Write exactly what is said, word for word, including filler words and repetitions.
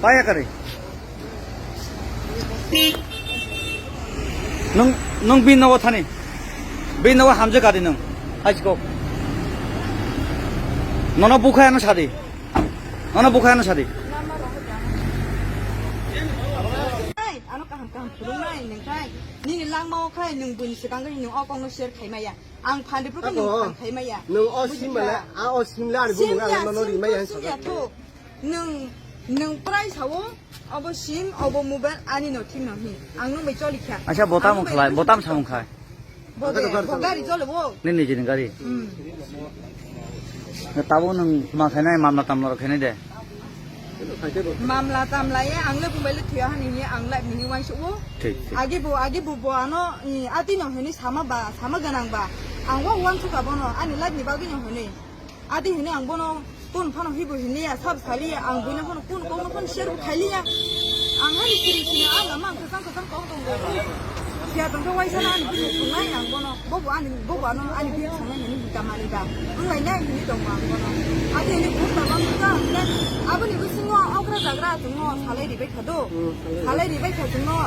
Paya kari. Nung, nung bin nawa thani. Bin nawa hamje kari nung. Hai chikok. Nono bukhai ano sadi. Nono bukhai ano sadi. Ano kaham kaham phurungnai nengkai. Nini langmao khai nung buini swkang gani nung o kokno share khaimaya. Ang phan ripro khe nung phan khaimaya. Nung o sim male, a o sim le ani bumung ang nono rimaya ang sakha. Nwng, nwng prai sao, obo sim, obo mobile, ani no thik no hin. Ang nwng bai choli kha. Acha, bo tamo khlai, bo tam samung khai. Bo de, bo gari chole bo. Nini nijini gari. Hmm. Na tabo nwng ma khainai, mamla tamla rok khainai de. Mamla tamla ye, ang le bumbai le thuya hani ye, ang lai mini wai subo. Thik, thik. Agi bo, agi bo, bo ano, i, ati no hini sama ba, sama ganang ba. Ang wa wan suka bono, ani life ni bagwi no hini. Adi hini ang bono kun phano hibu hini ya sab sali ya ang buino phano kun kokno phano share bu khaili ya. Ang hani siri sini ang lama ang kesang kesang kok tong go. Siya tong khe waisa na ani bini sungai ang bono bobo ani bobo ano ani bini sungai hini hita mali ba. Ang lai nai hini tong ang bono. Adi hini kun ba bang ka hini. Aboni bisingo okra jagra tongno salai ribai khado. Salai ribai kha tongno.